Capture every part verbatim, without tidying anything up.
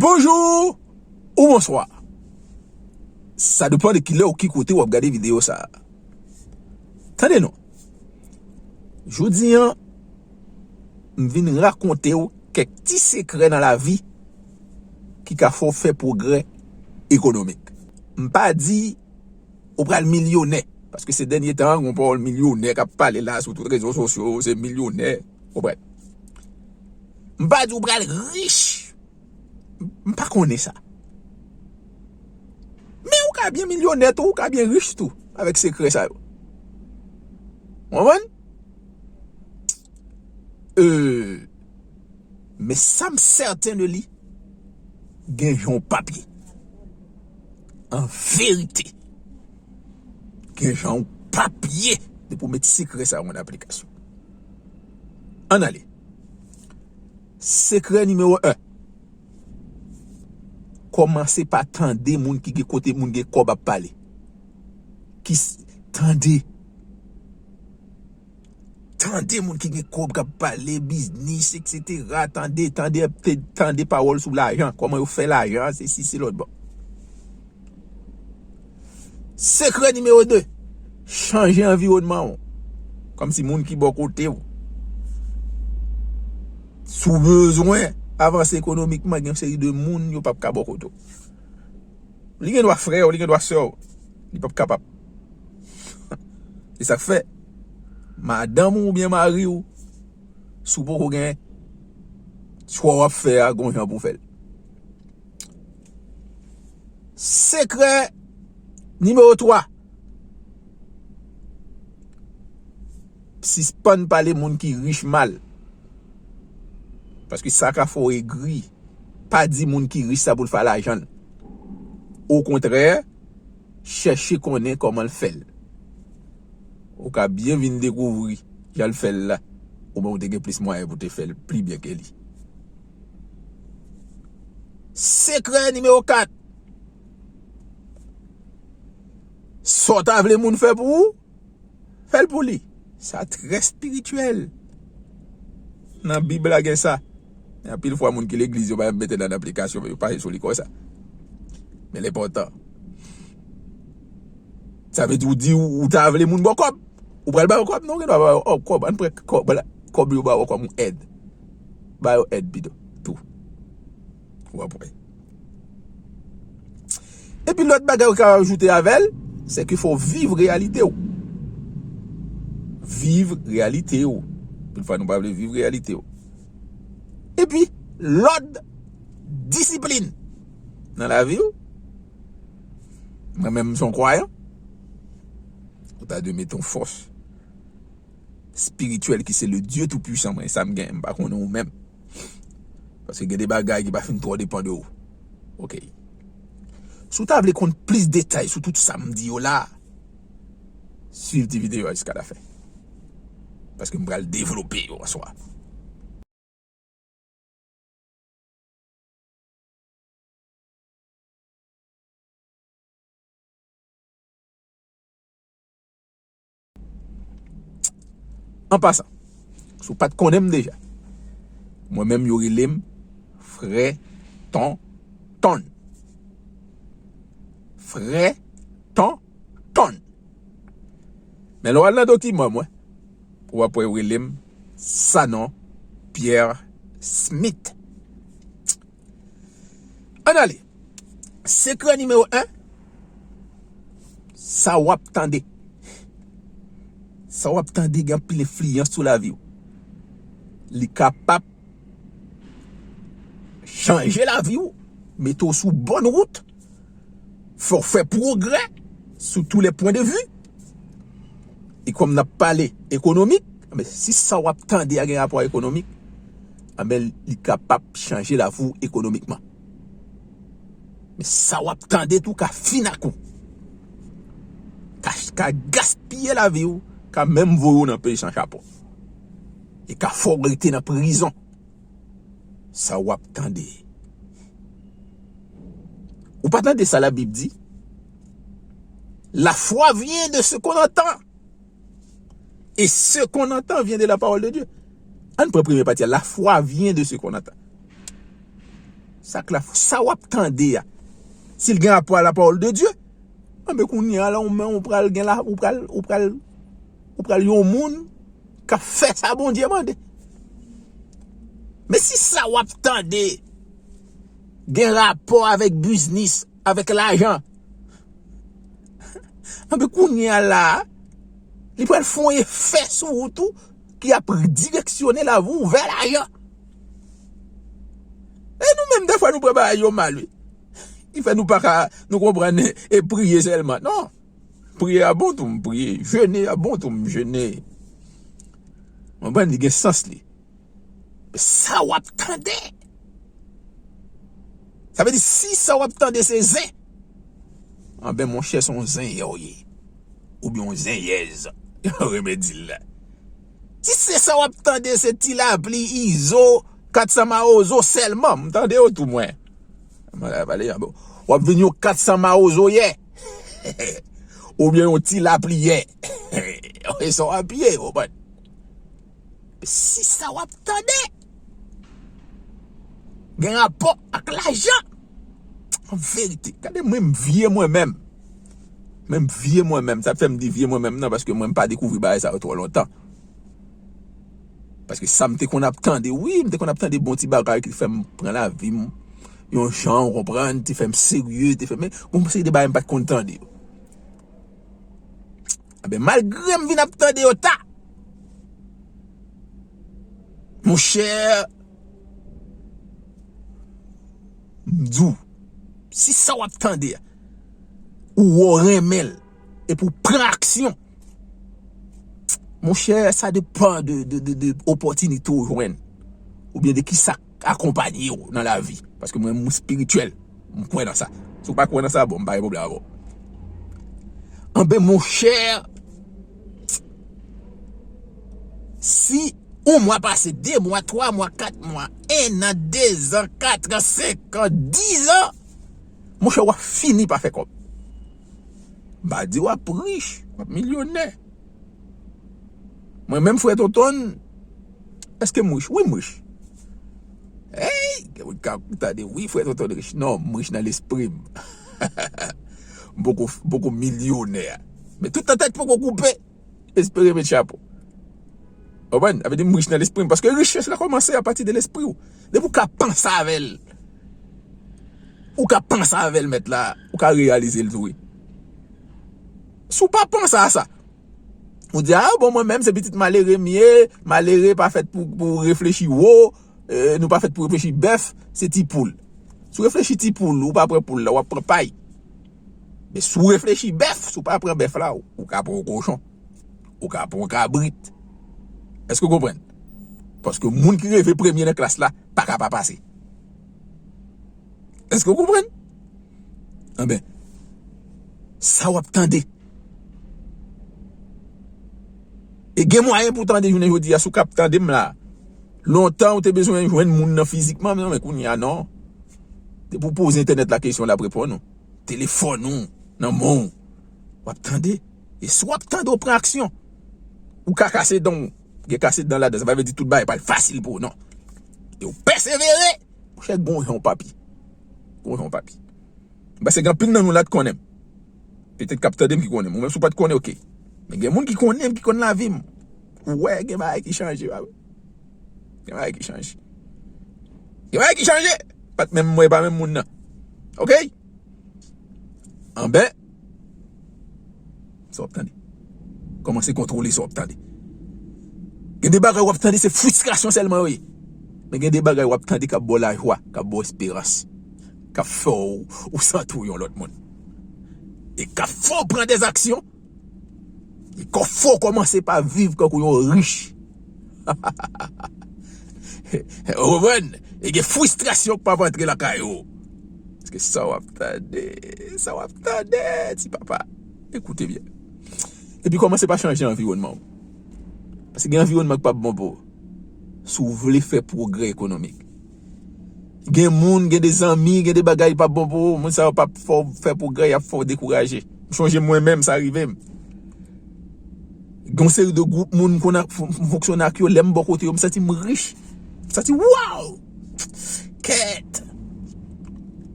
Bonjou ou bonswa. Sa depann de kilè ou ki kote w ap gade videyo sa a. Tande non. Jodi a, m vin rakonte w kèk ti sekrè nan lavi ki ka fè w fè pwogrè ekonomik. M pa di ou pral milyonè, paske se dènye tan an, gon pawòl milyonè k ap pale la sou tout rezo sosyo, se milyonè, ou konprann. M pa di ou pral rich, m pa konnen sa. Men ou ka byen milyonè tou, ou ka byen rich tou, avèk sekrè sa yo. Ou konprann? Euh, men sa m sèten de li, gen jan w p ap ye. An verite, gen jan w p ap ye depi w met sekrè sa yo an aplikasyon. Ann ale. Sekrè nimewo en. Kòmanse pa tande moun ki gen kote moun gen kòb ap pale. Ki s-, tande. Tande moun ki gen kòb k ap pale biznis, etsetera. Tande, tande, te-, tande pawòl sou lajan, kòman yo fè lajan, sesi, se lòt bò. Sekrè nimewo de, chanje anviwònman w. Kòmsi moun ki bò kote w. Si w bezwen avanse ekonomikman, gen yon seri de moun yo p ap ka bò kote w. Li gen dwa frè w, li gen dwa sè w. Li p ap kapab. Se sa k fè, madanm ou oubyen mari w, si w poko gen, chwa w ap fè a, gon jan pou w fè l. Sekrè nimewo twa. Sispann pale moun ki rich mal. Paske sa ka fè w egri. Pa di moun ki rich sa pou l fè lajan l. Okontrè, chèche konnen kòman l fè l. Ou ka byen vin dekouvri jan l fè l la. Ou menm ou te gen plis mwayen pou te fè l pi byen ke li. Sekrè nimewo kat. Sa w ta vle moun fè pou ou, fè l pou li. Sa trè espirityèl. Nan Bib la gen sa. Gen anpil fwa moun ki legliz yo pa menm mete nan aplikasyon, men yo pase sou li konsa. Men l enpòtan. Sa vle di ou di ou, ou ta vle moun ba w kòb. Ou pral ba yo kòb? Non, ou gen dwa ba yo kòb. Ann pran kòb la, kòb yo ba yo kòm yon èd. Ba yo èd pito. Tou. Ou ap wè. Epi lòt bagay ou ka ajoute avè l, se ke fò w viv reyalite w. Viv reyalite w. Anpil fwa nou pa vle viv reyalite w. Epi lòd, disiplin nan lavi w. Mwen menm, m se yon kwayan. Ou ta dwe mete yon fòs espirityèl ki se le Dieu Tout-Puissant, mwen, sa m gen, m pa konnen ou menm. Paske gen de bagay ki pa fin twò depann de ou. Oke. Si w ta vle konn plis detay sou tout sa m di yo la, swiv ti videyo a jiska lafen. Paske m pral devlope yo aswè a. An pasan, si w pa t konnen m deja, mwen menm yo rele m Frè Ton Ton. Frè Ton Ton. Men lè w al nan dokiman mwen, w ap wè yo rele m Sanon Pierre Smith. Ann ale. Sekrè nimewo en, sa w ap tande. Sa w ap tande gen anpil enfliyans sou lavi w. Li kapab chanje lavi w, mete w sou bòn wout, fè w fè pwogrè sou tou lè pwen de vi. E kòm n ap pale ekonomik, enben, si sa w ap tande a gen rapò a ekonomik, enben, li kapab chanje lavi w ekonomikman. Men sa w ap tande tou ka fin ak ou. Ka, ka gaspiye lavi w, ka menm voye w nan peyi san chapo. E ka fè w rete nan prizon. Sa w ap tande. Ou pa tande sa Labib di? La foi vient de ce qu'on entend. Et ce qu'on entend vient de la parole de Dieu. Ann pran premye pati a. La foi vient de ce qu'on entend. Sa k la, sa w ap tande a, si l gen rapò a la parole de Dieu, anben kounye a la, ou menm ou pral gen la, ou pral, ou pral, ou pral yon moun k ap fè sa Bondye mande. Men si sa w ap tande gen rapò avèk biznis, avèk lajan, anben kounye a la, li pral fè yon efè sou ou tou, ki ap direksyone lavi w vè lajan. E nou menm, dèfwa, nou pran bagay yo mal, wi. Ki fè nou pa ka, nou konprann, e priye sèlman. Non. Priye a bon tou, m priye. Jene a bon tou, m jene. Konprann, li gen sans li. Sa w ap tande. Sa vle di, si sa w ap tande se zen, anben, monchè, se yon zenyè w ye. Oubyen yon zenyèz, jan yo renmen di l la. Si se sa w ap tande, se ti lapli, izo, kat san mawozo sèlman, m tande yo tou, mwen. Mwen la pale, w ap vin yon kat san mawozo yè. Oubyen yon ti lapli yè. E sa w ap ye, w konprann? Si sa w ap tande gen rapò ak lajan, an verite, gade mwen, m vye mwen menm. Mwen, m vye mwen menm. Sa fè m di vye mwen menm nan, paske mwen, m pa dekouvri bagay sa yo twò lontan. Paske sa m te konn ap tande, wi, m te konn ap tande bon ti bagay ki fè m pran lavi m yon jan, w konprann, te fè m serye, te fè m, men, gon seri de bagay m pa t konn tande yo. Anben, malgre m vin ap tande yo ta, monchè, m di w, si sa w ap tande a, ou wè w renmen l, epi w pran aksyon, monchè, sa depann de, de, de, de opòtinite w jwenn, oubyen de kisa k akonpanye w nan lavi. Paske mwen, moun espirityèl, m kwè nan sa. Si w pa kwè nan sa, bon, m pa gen pwoblèm avè w. Anben, monchè, si yon mwa pase, de mwa, twa mwa, kat mwa, en an, dezan, katran, senkan, dizan, monchè, w ap fini pa fè kòb. M pa di w ap rich, w ap milyonè. Mwen menm, frè Tonton, èske m rich? Wi, m rich. Hey, gen moun k ap tande, wi, frè Tonton rich. Non, m rich nan lespri m. M poko, m poko milyonè. Men tout nan tèt poko koupe. Espere met chapo. Konprann? Sa vle di m rich nan lespri m. Paske richès la kòmanse apati de lespri w. Depi w ka panse avè l, ou ka panse avè l, mèt la, ou ka reyalize l tou, wi. Si w pa panse a sa, ou di, "Ah, bon, mwen menm, se pitit malere m ye, malere pa fèt pou, pou reflechi wo, eh, nou pa fèt pou reflechi bèf, se ti poul." Si w reflechi ti poul, ou pa pran poul la, w ap pran pay. Men si w reflechi bèf, si w pa pran bèf la, ou ka pran yon kochon. Ou ka pran yon kabrit. Èske w konprann? Paske moun ki rive premye nan klas la, pa ka pa pase. Èske w konprann? Anben, sa w ap tande. E gen mwayen pou w tande jounen jodi a, si w k ap tande m la. Lontan, ou te bezwen jwenn moun nan fizikman, men kounye a, non. Depi w poze entènèt la kesyon, l ap reponn ou. Telefòn ou nan men w. W ap tande. E si w ap tande, w pran aksyon. Ou ka kase dan w. Gen kase dan ladan. Sa pa vle di tout bagay pral fasil pou ou, non. E w pèsevere. Monchè, gon jan w papi. Gon jan w papi. Paske gen anpil nan nou la t konnen m. Petèt k ap tande m ki konnen m. Ou menm si w pa t konnen, oke. Men gen moun ki konnen m, ki konn lavi m. Ou wè, gen bagay ki chanje, pa vre? Gen bagay ki chanje. Gen bagay ki chanje. Pa t menm mwen, pa menm moun nan. Oke? Anben, sa w ap tande. Kòmanse kontwole sa w ap tande. Gen de bagay w ap tande, se fristrasyon sèlman yo ye. Men gen de bagay w ap tande k ap ba w lajwa, k ap ba w esperans, k ap fè w, ou santi w yon lòt moun. E k ap fè w pran dèzaksyon. E k ap fè w kòmanse pa viv kankou yon rich. Ou konprann? E gen fristrasyon k p ap antre lakay ou. Paske sa w ap tande, sa w ap tande, ti papa. Ekoute byen. Epi kòmanse pa chanje anviwònman w. Paske gen anviwònman k p ap bon pou ou. Si w vle fè pwogrè ekonomik. Gen moun, gen de zanmi, gen de bagay p ap bon pou ou. Moun sa yo p ap fè w fè pwogrè, y ap fè w dekouraje. M chonje mwen menm, sa rive m. Gen yon seri de gwoup moun m konn ap fon-, m fonksyone ak yo, lè m bò kote yo, m santi m rich. M santi, waw! Kèt!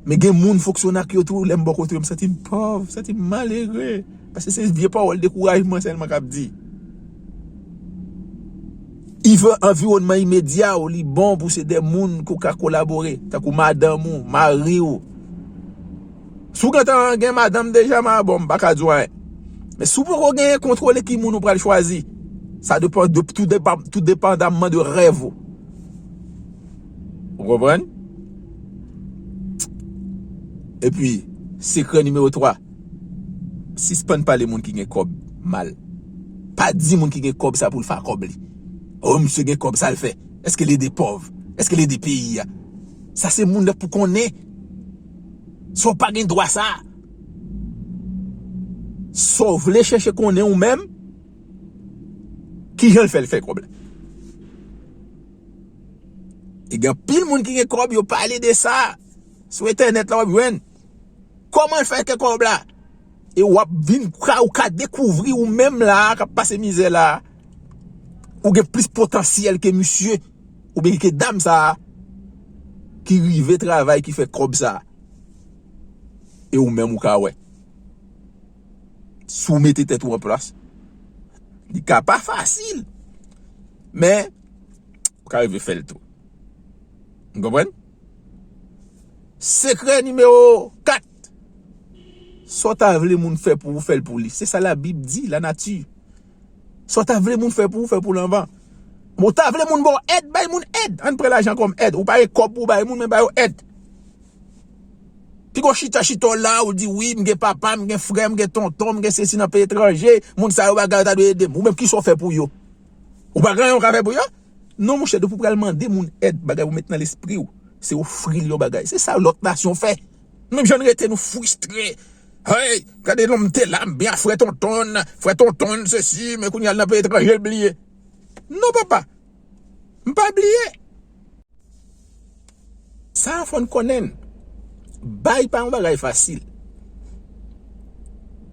Men gen moun fonksyonè ak yo tou, lè m bò kote yo, m santi m pòv, m santi m malere. Paske se vye pawòl dekourajman sèlman k ap di. Even anviwònman imedya w, li bon pou se de moun ke w ka kolabore, tankou madanm ou, mari w. Si w gentan gen madanm deja, ma bon, m pa ka di w anyen. Men si w poko genyen, kontwole ki moun ou pral chwazi. Sa depan de, tou depan, tou depandamman de rèv ou. Ou konprann? Epi, sekrè nimewo twa, sispann pale moun ki gen kòb mal. Pa di moun ki gen kòb sa pou l fè kòb li. Oh, misye gen kòb, sa l fè? Èske l ede pòv? Èske l ede peyi a? Sa se moun lòt pou konnen. Sa w pa gen dwa sa. Sa w vle chèche konnen ou menm, kijan l fè l fè kòb la? E gen anpil moun ki gen kòb, yo pale de sa. Sou entènèt la, w ap jwenn. Kòman l fè ke kòb la? E w ap vin ka, ou ka dekouvri ou menm la, k ap pase mizè la, ou gen plis potansyèl ke misye, oubyen ke dam sa, ki rive travay, ki fè kòb sa. E ou menm ou ka wè. Si w mete tèt ou an plas, li ka pa fasil. Men, ou ka rive fè l tou. Ou konprann? Sekrè nimewo kat. Sa w ta vle moun fè pou ou, fè l pou li. Se sa Labib di, lanati. Sa w ta vle moun fè pou ou, fè pou l anvan. Bon, w ta vle moun ba w èd, bay moun èd. Ann pran lajan kòm èd. Ou pa gen kòb pou w bay moun, men ba yo èd. Piga w chita, chita w la, ou di, "Wi, m gen papa, m gen frè, m gen tonton, m gen sesi nan peyi etranje, moun sa yo bagay yo ta dwe ede m." Ou menm, kisa w fè pou yo? Ou pa gen anyen w ka fè pou yo? Non, monchè, depi w pral mande moun èd, bagay ou met nan lespri w, se ofri l yon bagay. Se sa lòt nasyon fè. Menm jan n rete, nou fristre. Hey, gade non, m te la, m byen frè tonton, frè tonton, sesi, men kounye a l nan peyi etranje, l bliye. Non, papa. M pa bliye. Sa a fò n konnen l. Bay pa yon bagay fasil.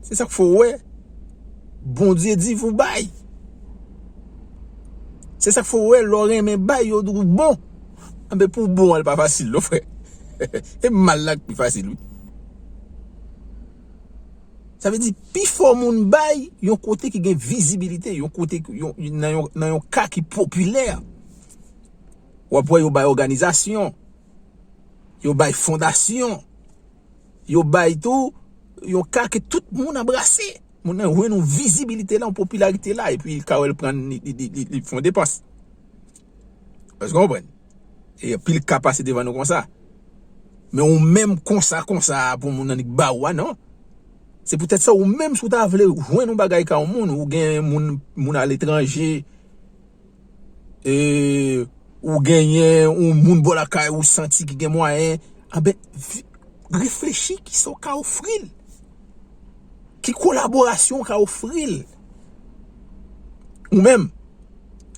Se sa k fè w wè Bondye di pou bay. Se sa k fè w wè lè w renmen bay, yo di w bon. Anben, pou w bon an, l pa fasil non, frè. E mal la k pi fasil, wi. Sa vle di, pifò moun bay yon kote ki gen vizibilite, yon kote, yon, nan yon, nan yon ka ki popilè. W ap wè yo bay òganizasyon, yo bay fondasyon, yo bay tou yon ka ke tout moun anbrase. Moun nan jwenn yon vizibilite la, yon popilarite la, epi l ka wè l pran, li, li, li, li, li fè yon depans. Èske w konprann? E anpil ka pase devan nou konsa. Men ou menm konsa, konsa, pou moun nan li k ba ou a, non. Se poutèt sa, ou menm, si w ta vle jwenn yon bagay ka yon moun, ou gen moun, moun aletranje, e, ou genyen yon moun bò lakay ou santi ki gen mwayen, anben, vi-, reflechi kisa w ka ofri l. Ki kolaborasyon w ka ofri l? Ou menm,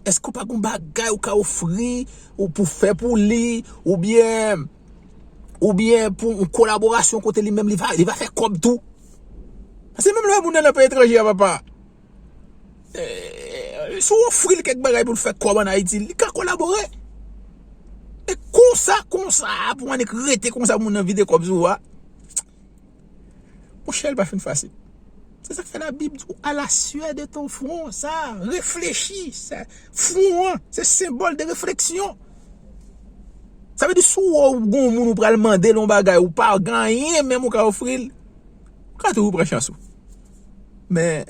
èske w pa gen yon bagay ou ka ofri ou pou fè pou li, oubyen, oubyen pou yon kolaborasyon kote li menm li va, li va fè kòb tou? Paske menm lè moun nan nan peyi etranje a, papa, eh, si w ofri l kèk bagay pou l fè kòb ann Ayiti, li ka kolabore. E konsa, konsa, pou annik rete konsa, moun nan vide kòb sou ou a. Monchè, l pa fin fasil. Se sa k fè Labib di w, à la sueur de ton front, sa, reflechi, sa, front an, se senbòl de refleksyon. Sa vle di, si w wè w gen yon moun ou pral mande l yon bagay, ou pa gen anyen menm ou ka ofri l, ou ka toujou pran chans ou. Men,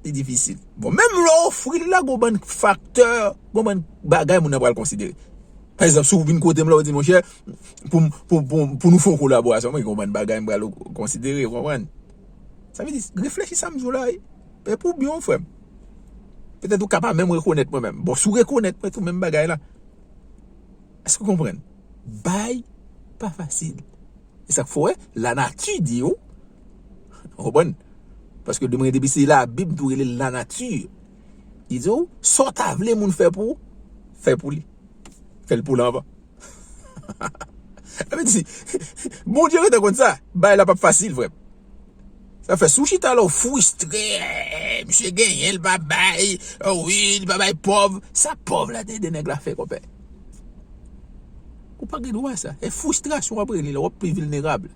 li difisil. Bon, menm lè w ofri l la, gon bann faktè, gon bann bagay moun nan pral konsidere. Pa egzanp, si w vin kote m la, w di, "Monchè, pou, m- pou, pou, pou nou fè yon kolaborasyon, mwen gen yon bann bagay m pral konsidere," w konprann? Sa vle di, reflechi sa m di w la, wi. E pou byen w, frè m. Petèt ou ka pa menm rekonèt mwen menm. Bon, si w rekonèt mwen tou, menm bagay la. Èske w konprann? Bay pa fasil. E sa k fè w wè, lanati di w, w konprann? Paske demen depi se Labib tou rele l lanati. Li di w, sa w ta vle moun fè pou ou, fè pou li. Fè l pou l anvan. Sa vle di, Bondye gentan konn sa. Bagay la p ap fasil, frè m. Sa fè, si w chita la, w fristre, eh, misye genyen, l pa bay, oh wi, li pa bay pòv. Sa pòv la te ede nèg la fè, konpè? Ou Pa gen dwa sa. E fristrasyon w ap rele lè w ap pi vilnerab.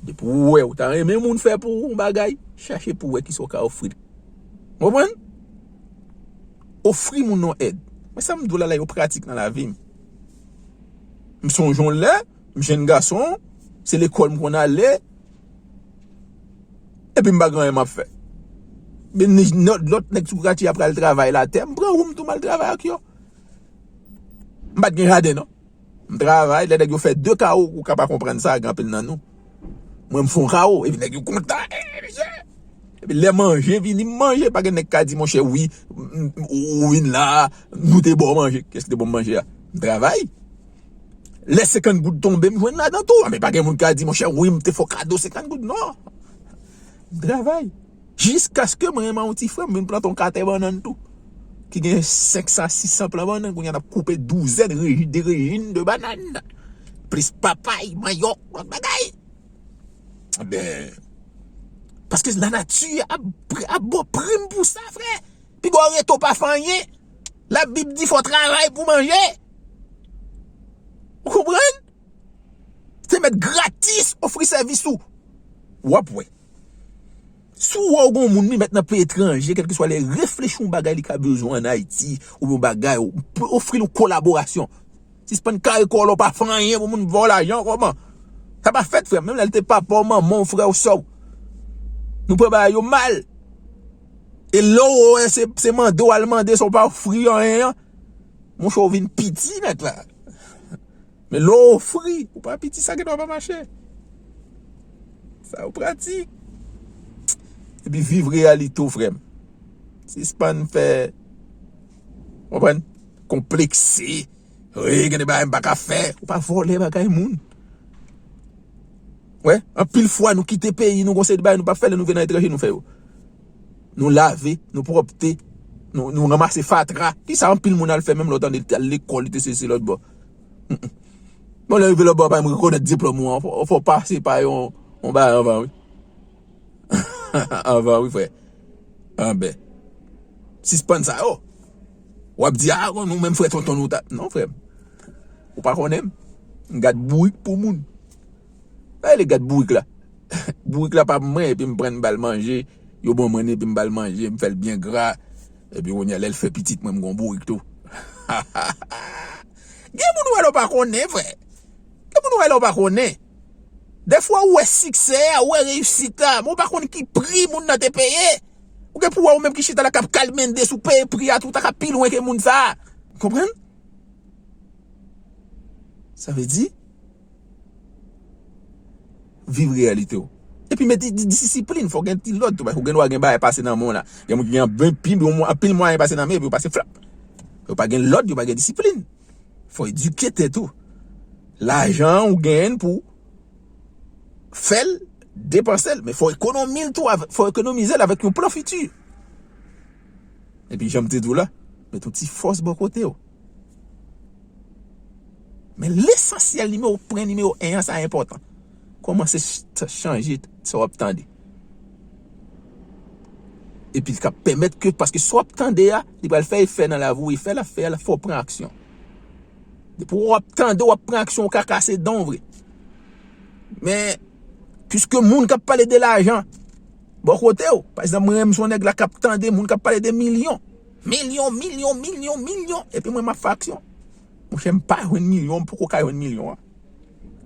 Depi w wè w ta renmen moun fè pou ou yon bagay, chache pou w wè kisa w ka ofri. Ou konprann? Ofri moun yon èd. Men sa m di w la, la yo pratik nan lavi m. M sonje yon lè, m jenn gason, se lekòl m konn ale, epi m pa gen anyen m ap fè. Men ni lòt, lòt nèg sou katye a pral travay latè, m pran woum tou m al travay ak yo. M pa t gen jaden non. M travay, lè nèg yo fè de kawo, ou ka pa konprann sa, gen anpil nan nou. Mwen, m fè yon kawo, epi nèg yo kontan, eh, mesye. Epi lè manje vini, m manje, pa gen nèg ka di, monchè, wi, m, m, ou, ou vin la, nou te ba w manje. Kiyès ki te ba m manje a? M travay. Lè senkant goud tonbe, m jwenn ladan tou. Men pa gen moun ka di, monchè, wi, m te fè w kado senkant goud. Non. M travay. Jiskaske mwen renmen yon ti frè m, m vin plante yon katè bannann tou. Ki gen senk san, sis san plan bannann, kounye a n ap koupe douzèn, reji-, de rejim de bannann. Plis papay, manyòk, lòt bagay. Ebyen, paske lanati ap, ap ba w prim pou sa, frè. Piga w rete w pa fè anyen. Labib di fò w travay pou w manje. Ou konprann? Se mèt gratis ofri sèvis ou. W ap wè. Si w wè w gen yon moun li mèt nan peyi etranje, kèlkeswa lè reflechi yon bagay li ka bezwen ann Ayiti, oubyen yon bagay, ou pe ofri l yon kolaborasyon. Sispann kare kò w la, w pa fè anyen pou moun ba w lajan, kòman? Sa pa fèt, frè m. Menm lè l te papa w, manman w, frè w, sè w. Nou pran bagay yo mal. E lè w wè se, se mande w al mande san w pa ofri anyen an, monchè, w vin piti nèt la. Men lè w ofri, ou pa piti, sa gendwa pa mache. Sa yo pratik. Epi viv reyalite w, frè m. Sispann fè, konprann? Konplekse. Wi, gen de bagay m pa ka fè. Ou pa vòlè bagay moun. Wè, anpil fwa nou kite peyi nou, gon seri de bagay nou pa fè, lè nou vin nan etranje nou fè yo. Nou lave, nou pwòpte, nou, nou ranmase fatra. Kisa anpil moun al fè menm lè w tande li te al lekòl, li te sesi lòt bò? Mm, mm. Bon, lè rive lòt bò, pa menm rekonèt diplòm ou an, fò, fò w pase pa yon, yon bagay anvan, wi. Anvan, wi, frè. Anben. Sispann sa yo. W ap di, a, nou menm frè tonton nou ta. Non, frè m. Ou pa konnen m. M gad bourik pou moun. Pa rele gad bourik la. Bourik la pa pou mwen, epi m pran m ba l manje. Yo ban mwen, epi m ba l manje, m fè l byen gra. Epi kounye a, lè l fè pitit, mwen, m gon bourik tou. Gen moun ou wè lè w pa konnen, frè. Gen moun ou wè lè w pa konnen. Dèfwa, ou wè siksè a, ou wè reyisit la, men ou pa konn ki pri moun nan te peye. Ou gen pou wè ou menm ki chita la k ap kalmende sou peye pri a tou, ou ta ka pi lwen ke moun sa a. Konprann? Sa vle di, viv reyalite w. Epi mete di-, disiplin, fò w gen ti lòd tou, paske w gen dwa gen bagay pase nan men w la. Gen moun ki gen anpil, anpil mwayen pase nan men, epi yo pase flap. Yo pa gen lòd, yo pa gen disiplin. Fò w edike tèt ou. Lajan an ou genyen l pou fè l, depanse l, men fò w ekonomi l tou, avè-, fò w ekonomize l avèk yon plan fiti. Epi jan m te di w la, met yon ti fòs bò kote w. Men lesansyèl, nimewo, pwen nimewo en an, sa enpòtan. Kòmanse ch-, t-, chanje sa w ap tande. Epi l ka pèmèt ke, paske sa w ap tande a, li pral fè efè nan lavi w, efè l ap fè a, fò w pran aksyon. Depi w ap tande, w ap pran aksyon, ou ka kase dan w vre. Men, piske moun k ap pale de lajan, bò kote w, pa egzanp, mwen menm, m se yon nèg la k ap tande moun k ap pale de milyon. Milyon, milyon, milyon, milyon. Epi mwen, m ap fè aksyon. Monchè, m pa jwenn milyon, m poko ka jwenn milyon an.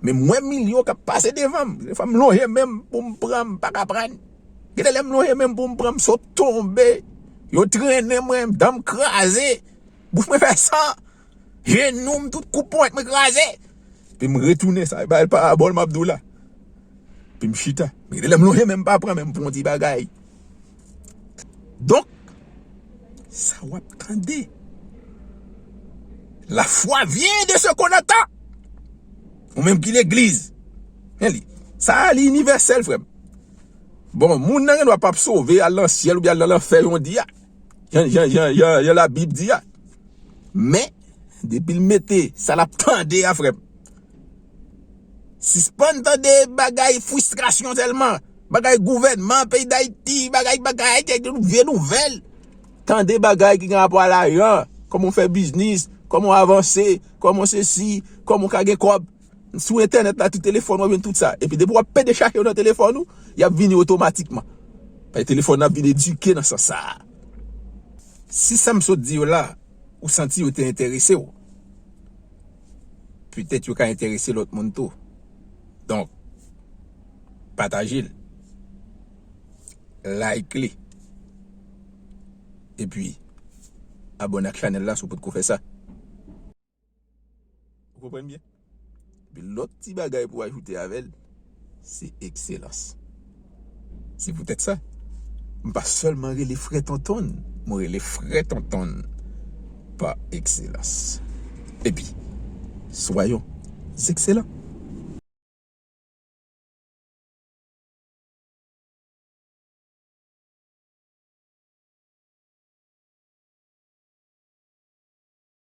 Men m wè milyon k ap pase devan m. Dèfwa m lonje men m pou m pran, m pa ka pran. Gen de lè m lonje men m pou m pran, m sot tonbe. Yo trennen mwen, dan m kraze. Bouch mwen fè san. Jenou m tout, kou ponyèt mwen kraze. Epi m retounen, sa e bay parabòl m ap di w la. Epi m chita. Men gen de lè m lonje men m pa pran, men m pran yon ti bagay. Donk, sa w ap tande. La foi vient de ce qu'on entend. Ou menm ki legliz. Men li. Sa a, li inivèsèl, frè m. Bon, moun nan gen dwa p ap sove, al nan syèl oubyen al nan lanfè, jan w di a. Jan, jan, jan, jan, jan Labib di a. Men, depi l mete sa l ap tande a, frè m, sispann tande bagay fristrasyon sèlman. Bagay gouvènman, peyi Dayiti, bagay, bagay, vye nouvèl. Tande bagay ki gen rapò a lajan, kòman w fè biznis, kòman w avanse, kòman sesi, kòman w ka gen kòb. Sou entènèt la, tout telefòn w ap jwenn tout sa. Epi depi w ap pede chache yo nan telefòn ou, y ap vini otomatikman. Paske telefòn nan ap vin edike nan sans sa a. Si sa m sot di yo la, ou santi yo te enterese w, petèt yo ka enterese lòt moun tou. Donk, pataje l, like li, epi abòne ak chanèl la si w potko fè sa. Ou konprann byen? Epi lòt ti bagay pou ajoute avè l, se ekselans. Se poutèt sa, m pa sèlman rele frè Tonton, mwen rele frè Tonton pa ekselans. Epi, soyons excellents.